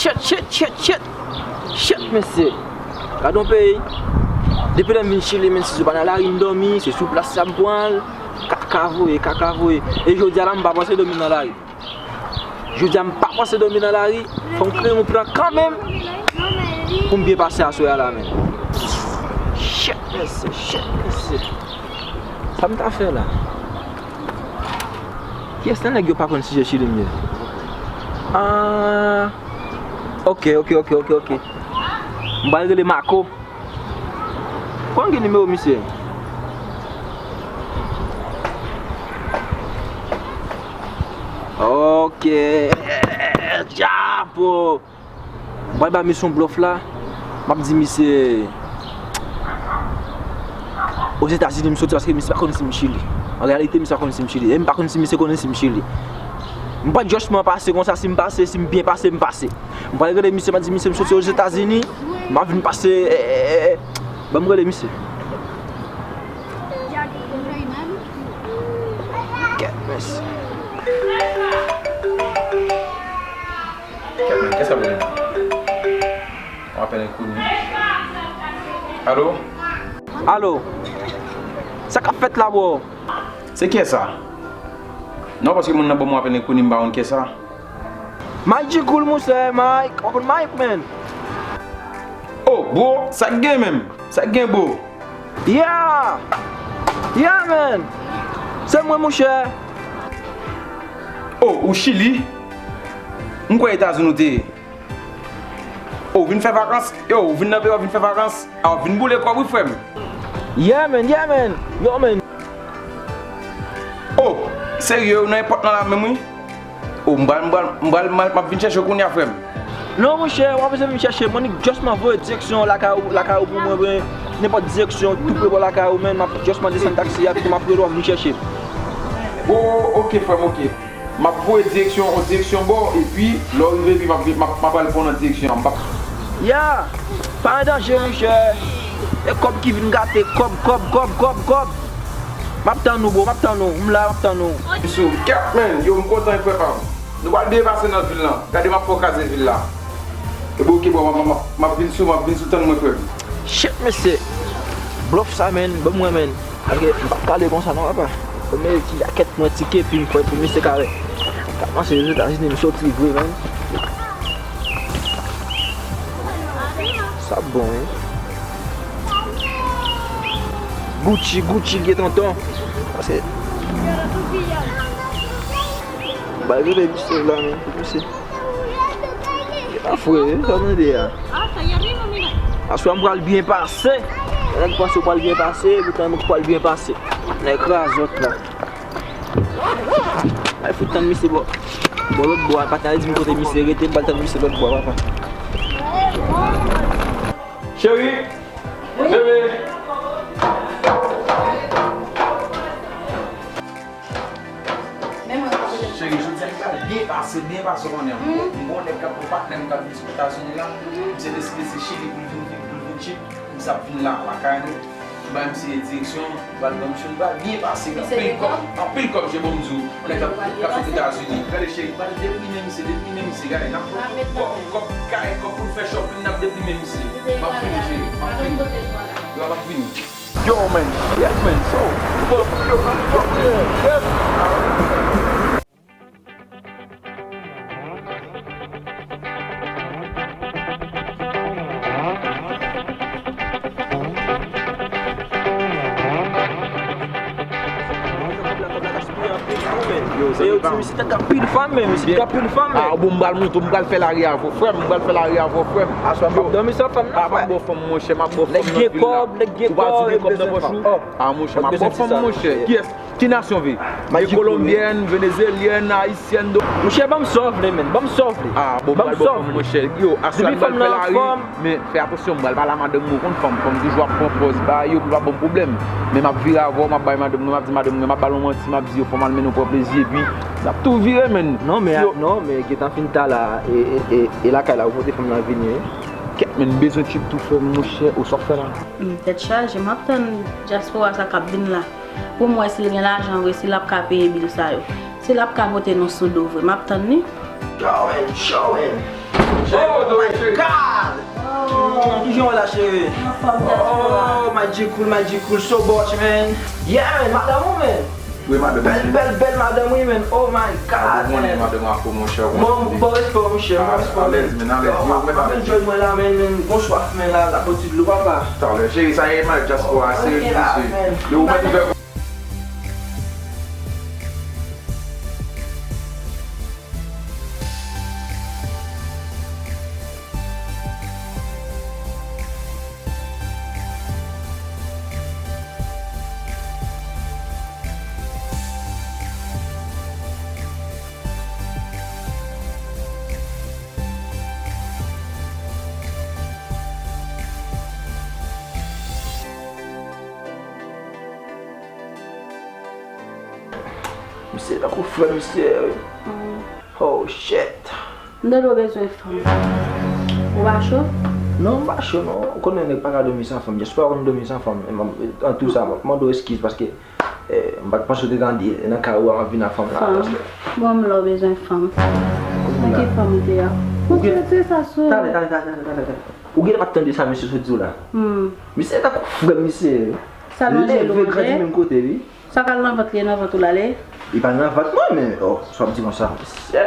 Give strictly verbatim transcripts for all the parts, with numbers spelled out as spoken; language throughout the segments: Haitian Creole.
Shit, shit, shit, shit. Shit, mesye. Gade yon peyi. Depi lè m vin Chili, menm si se pa nan lari m dòmi, se sou plas sa m pran l. Kaka voye, kaka voye. E jodi a la, m pa panse dòmi nan lari. Jodi a, m pa panse dòmi nan lari. Fò m kreye yon plan kanmenm pou m byen pase aswè a la, menm. Shit, mesye, shit, mesye. Sa m ta fè la? Kiyès nan nèg yo pa konn sijè Chili m ye? Ah, ok, ok, ok, ok, ok. M pral rele Marco. Kòman gen nimewo misye? Ok. Chapo. M pral ba misye yon blòf la. M ap di misye, Ozetazini m soti paske misye pa konn si m Chili. An reyalite, misye pa konn si m Chili. E m pa konn si misye konnen si m Chili. M pa just man pase konsa, si m pase, si m byen pase, m pase. M pral rele misye, m ap di misye m soti Ozetazini, m ap vin pase, eh, eh, eh, eh. Ban m rele misye. Kèt, mesye. Kèt, men, kiyès k ap rele m? On appel inconnu. Alo? Alo? Sa k ap fèt la, bro? Se kiyès sa? Non, paske moun nan ban m on appel inconnu, m pa konn kiyès sa. Mike G Cool, monchè, Mike. Ou konn Mike, man? Oh, bro, sa k gen menm? Sa k gen, bro? Yeah! Yeah, man! Se mwen, monchè. Oh, ou Chili? M kwè Etazini ou te ye. Oh, ou vin fè vakans? Yo, ou vin nan peyi w vin fè vakans? A, ou vin boule kòb, wi, frè m. Yeah, man, yeah, man. Yo, man. Oh, serye, ou nan èpòt lan la menm, wi? Oh, m pral, m pral, m pral, m pral, m ap vin chèche w kounye a, frè m. Non, monchè, w pa bezwen vin chèche m. Mwen just man voye direksyon lakay ou, lakay ou pou mwen, wi. Nenpòt direksyon, tou pre bò lakay ou, man. M ap just man desann taksi a, epi m ap rele w, w ap vin chèche m. Oh, ok, frè m, ok. M ap voye direksyon, yon direksyon ba w, epi lè w rive, epi m ap, m ap, m ap al pran w nan direksyon an. M p ap Ya! Pa an danje, monchè. E kòb ki vin gate, kòb, kòb, kòb, kòb, kòb. M ap tann ou, bro, m ap tann ou. M la, m ap tann ou. Sou kèt, man. Yo, m kontan, frè pa m. Nou pral byen pase nan vil lan. Gade, m ap fè w kraze vil la. E bon, ok, bro, m ap, m ap, m ap vin sou, m ap vin sou, tann mwen, frè m. Shit, mesye. Blòf sa, man. Ban m wè, man. Paske m p ap pale konsa non, papa. Ban m mete ti jakèt mwen, ti kepi m, frè, pou misye ka wè. Ka panse Ozetazini m soti vre, man. Sa bon, wi. Gucci, Gucci, gen tonton. Paske ba rele misye la, man, pou misye. Afre, sa w tande a? Aswè a m pral byen pase. Nèg panse w pral byen pase, poutan m pral byen pase. Nèg krazòt la. Ay fout tann misye bò. Bò lòt bò a, pa t al di m kote misye rete, m pral tann misye lòt bò a, papa. Cheri, bebe. Cheri, jodi a m pral byen pase, byen pase konnen. M gon nèg k ap, yon patnè m k ap vin sou Etazini la. Misye deside se Chili pou l vin viv, pou l vin chip. Misye ap vin la, lakay nou. M bay misye direksyon, m pral ban misye, m pral byen pase. Anpil kòb, anpil kòb, je bon m di w. Yon nèg k ap, k ap sot Etazini. Gade cheri, m pral deplimen misye, deplimen misye, gade. N ap pran kòb, kòb kay, kòb pou n fè shopping, n ap deplimen misye. M ap vini, cheri, m ap vini. Yo, m ap vini. Yo, man, shit, man, so, fuck, yo, fuck, yes. Yo, yo, ti misye tèt ap pil fanm, men misye tèt ap pil fanm, men. Ah, bon, m pral monte, m pral fè lari avè w, frè m, m pral fè lari avè w, frè m. Aswè m p ap dòmi san fanm, non, frè. Ah, m ap ba w fanm, monchè, m ap ba w fanm nan vil lan. Nèg gen kòb, nèg gen kòb, nèg gen kòb nan pòch ou. Ah, monchè, m ap ba w fanm, monchè. Kiyès? Ki nasyon w vle? Kolonbyèn, venezyelyèn, ayisyèn, do. Monchè, ban m sa w vle, men. Ban m sa w vle. Ah, bon, m pral ba w fanm, monchè. Yo, aswè a m pral fè lari. Men fè atansyon, m pral pale a madanm mwen, ou konn fanm, fanm toujou ap pran pòz ba yo pou l pa ban m pwoblèm. Men m ap vire avè w, m ap bay madanm mwen, m ap di madanm mwen, m ap ba l yon manti, m ap di yo fò m al mennen w pran plezi, epi n ap tou vire, men. Non, men, non, men gentan fin ta la, e, e, e, e lakay la, ou pote fanm nan vini, wi. Kèt, men, m bezwen tchip tou, frè m, monchè, ou sa w fè la? Hmm, tèt chaje, m ap tann dyaspora sa k ap vin la. Pou m wè si l gen lajan vre, si l ap ka peye bil sa yo. Si l ap ka pote nou sou do vre. M ap tann li. Showing, showing. Oh my God! Oh, kijan w la, cheri? Anfòm, Jasper. Oh, Magic Cool, Magic Cool, so much, man. Yeah, man, madanm ou, man. Wi, madanm. Bèl, bèl, bèl madanm, wi, man. Oh my God, man. Ou konnen madanm afro, monchè. Bon, bon respè, monchè, bon respè, man. Alèz, man, alèz. Yo, mèt alèz. Enjoy mwen la, man, man. Gon swaf, man, la, la poti dlo, papa. Talè, cheri, sa ye, man, Jasper, se yo ki mesye. Yo, ou mèt ouvè. Misye tankou frè misye, wi. Oh shit. M tande w bezwen fanm. Ou pa cho? Non, m pa cho non. Ou konnen nèg pa ka dòmi san fanm. Jasper pa konn dòmi san fanm. An tou sa, m ap mande w eskiz paske, eh, m pa t panse w te tande nan kay ou a m ap vin ak fanm la. Fanm. Bon, m lè w bezwen fanm. Nan ki fanm ou te a? Ou te tire sa sou. Talè, talè, talè, talè, talè, talè. Ou genlè pa t tande sa misye sot di w la. Hmm. Misye tankou frè misye. Sa manje l ou manje? Leve grandi menm kote, wi. Sa k al nan vant li, e nan vant ou l ale? Li pa nan vant mwen, men, oh, sa w ap di konsa. Mesye,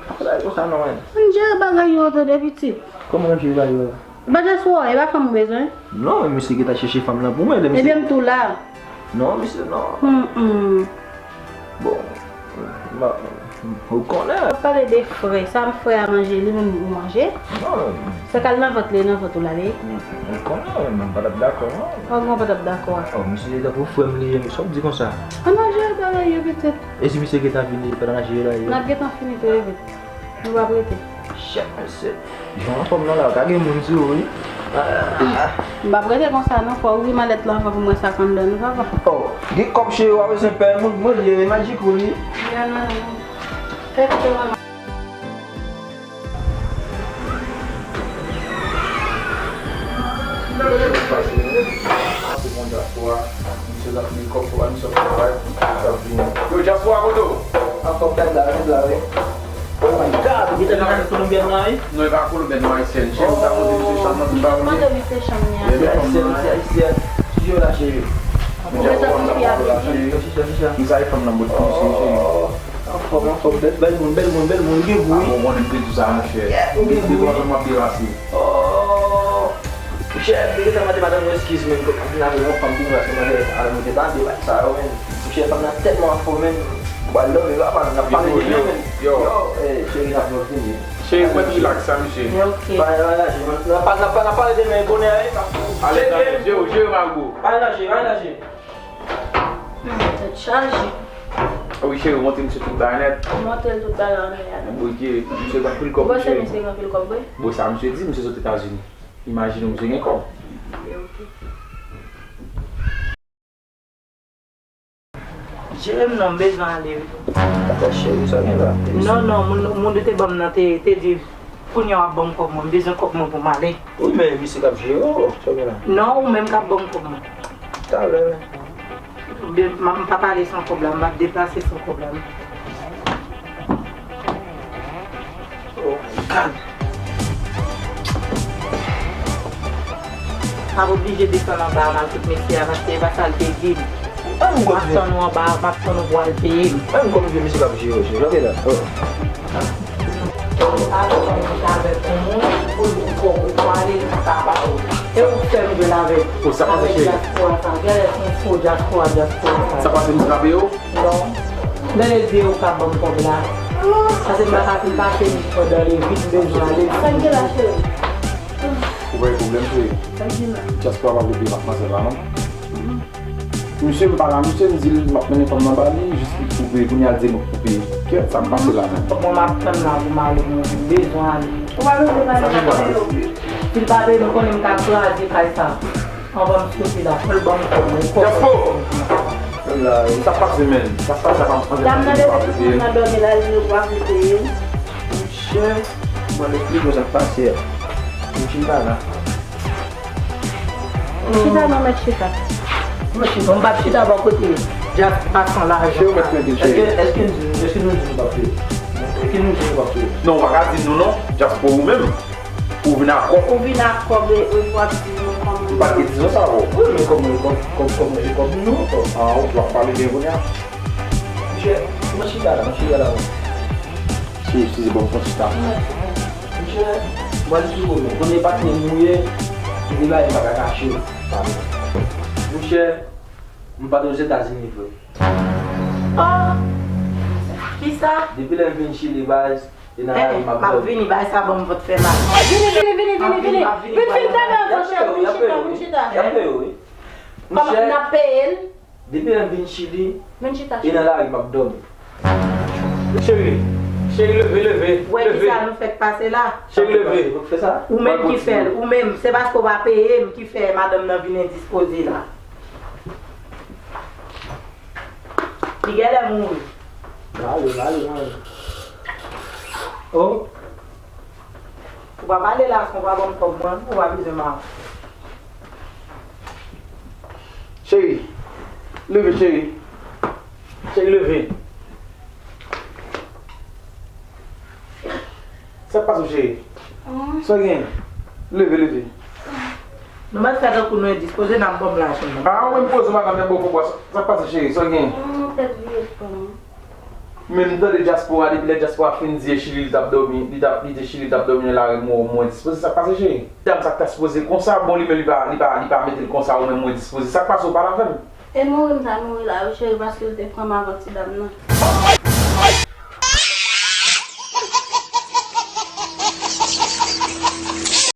pa fè bagay konsa non, men. Ann jere bagay yo, tande, pitit. Kòman n ap jere bagay yo la? Ba Jasper, e pa fanm ou bezwen? Non, men misye gentan chèche fanm nan pou mwen, lè misye. Ebyen, m tou la. Non, misye, non. Hmm, hmm. Bon, m, m, ou konnen. W ap pale de frè, sa frè a manje, li menm ou manje? Non. Sa k al nan vant li, nan vant ou l ale. M, ou konnen, men m pa t ap dakò, non. Kòman w pa t ap dakò a? Oh, misye tankou frè m li ye, sa w ap di konsa? Ann al jere bagay yo, pitit. E si misye gentan vini, li pa t al jere bagay yo? N ap gentan fini tou, vit. Nou p ap rete. Shit, mesye. Jan anfòm nan la, ka gen moun sou ou, wi. Ah. M p ap rete konsa non, fò w ouvri malèt la anvan pou m wè sa k anndan nou, papa. Oh, gen kòb cheri, w ap bezwen pè moun, moun ye, Magic Cool, wi. Fè kote manman. Yo, Jasper, kote w? Anfòm, gad la, gad la, wi. Oh my God, ou gentan vin avèk Kolonbyèn nan, wi? Non, e pa Kolonbyèn, non, Ayisyèn. Cheri, ou ta montre misye chanm nan, tout bagay. Mande misye chanm li a. Ayisyèn, misye Ayisyèn. Kijan w la, cheri? Ou gentan konn ki avèk li? Cheri, cheri, cheri. Misye e fanm nan bòt pou misye, cheri. Anfòm, anfòm, bèl, bèl moun, bèl moun, bèl moun, ou gen gou, wi. Ah, bon, ou konnen m te di w sa, monchè. Yeah, ou gen gou, wi. Depi w ap di m ap derase. Oh. Monchè, m te gentan mande madanm mwen eskiz, men, pou m vin avè yon fanm pou mwen, paske mwen te, a, mwen te tande bagay sa yo, men. Monchè, fanm nan tèlman anfòm, men. Bwa love, papa, n ap pale de mwen, men. Yo, eh, cheri, n ap vini. Cheri, mwen rilaks sa, mesye. Ok. Pa, pa, pa, n ap, n ap, n ap pale demen bonè, wi. Alèz, alèz, jere, jere, Margot. Pa lanje, pa lanje. Hmm, tèt chaje. Wi, cheri, montre misye tout bagay nèt. Montre l tout bagay anndan a. Bondye, misye gen anpil kòb, cheri. Ou panse misye gen anpil kòb, vre? Bon, sa misye di, misye sot Etazini. Imajine w, misye gen kòb. Ok, ok. Jere m non, m bezwen ale, wi. Dakò, cheri, sa gen la? Non, non, moun, moun ou te ban m nan te, te di, kounye a w ap ban m kòb mwen, m bezwen kòb mwen pou m ale. Wi, men misye k ap jere w, sa gen la? Non, ou menm k ap ban m kòb mwen. Talè, men. M, m pa pale san kòb la, m p ap deplase san kòb la, non. Oh my God. M ap oblije desann anba a, m al kot mesye a, paske e pa sa l te di m. M ap tann ou anba a, m ap tann ou pou w al peye m. Menm kòm vye mesye k ap jere w, cheri, ok la. Oh. Ou pa konn avèk yon moun, ou di ou pwòp, ou pale, li pa ba ou. E ou fè m jwenn avèk, avèk dyaspora sa. Genlè se yon fo dyaspora, dyaspora sa. Sa pase m trape yo? Non. Gade vye ou ka ban m kòb la. Paske m pa ka fin pase li pandan le vit, m bezwen ale. Sa k gen la, cheri? Ou pa gen pwoblèm, cheri? Sa k gen la? Dyaspora pa vle peye matmwazèl la, non? Misye, m pale a misye, m di l m ap mennen fanm nan ba li, jis li koupe, kounye a l di m ap koupe. Kèt, sa k pase la menm? Mwen, m ap tann la pou m ale, mwen bezwen ale. Ou pa bezwen pale avèk yo. Si l pa peye, m konnen m ka kraze kay sa. Anvan m soti la, fò l ban m kòb mwen, kòb mwen. Jasper! Menm la, sa k pase, menn? Sa, sa, sa pa antre nan dòmi la, li yo pa vle peye. Monchè, mwen, le pli gwo sa k pase a. M fin pa la. Chita non, mèt chita. Mèt chita, m p ap chita bò kote. Dyak pa san lajan. Cheri, ou mèt mete, cheri. Èske, èske, èske nou di nou p ap fè? Ki nou di nou p ap touye? Non, ou pa ka di nou non. Dyaspora ou menm. Ou vin ak kòb. Ou vin ak kòb e, e w ap di nou kòman. M pa t gen dizon sa avè w. Wi, men kòb mwen, kòb, kòb, kòb mwen, se kòb nou, kòb. Ah, w ap pale byen kounye a. Monchè, mwen chita la, mwen chita la. Si, si, se bon, mwen chita. Monchè, mwen di sou kòb mwen. Konnen patnè m ou ye, se de bagay m pa ka kache w. Monchè, m pa t Ozetazini vre. Oh! Kisa? Depi lè m vin Chili, baz, e nan lari m ap dòmi. M ap vini, bagay sa ban m vant fè mal. Vini, vini, vini, vini, vini. Vin, vin, vin, vin chita, vin chita, vin chita. Y ap peye w, wi. Kòman n ap peye l? Depi lè m vin Chili, e nan lari m ap dòmi. Cheri, cheri, leve, leve, leve. Wè kisa nou fèk pase la? Cheri, leve. Ou menm ki fè l, ou menm. Se paske w pa peye m ki fè madanm nan vin endispoze la. Li genlè mouri. Male, male, male. Oh. Ou pa pale la, si w pa ban m kòb mwen, ou pa bezwen mare. Cheri, leve, cheri. Cheri, leve. Sa k pase w, cheri? Sa w gen? Leve, leve. Nou mèt fè tankou nou endispoze, n ap ban m lajan nan. A, ou menm poze madanm nan bò pou bò. Sa k pase, cheri? Sa w gen? Mwen tèt vye pran. Men m tande dyaspora, depi lè dyaspora fin di e Chili li t ap dòmi, li t ap, li di Chili li t ap dòmi nan lari, mwen, mwen dispoze. Sa k pase, cheri? Dam sa k ta sipoze konsa, bon, li menm li pa, li pa, li pa mete l konsa, ou menm mwen dispoze. Sa k pase, ou pale avè m? E mouri m ta mouri la wi, cheri, paske l te pran m avan ti dam nan.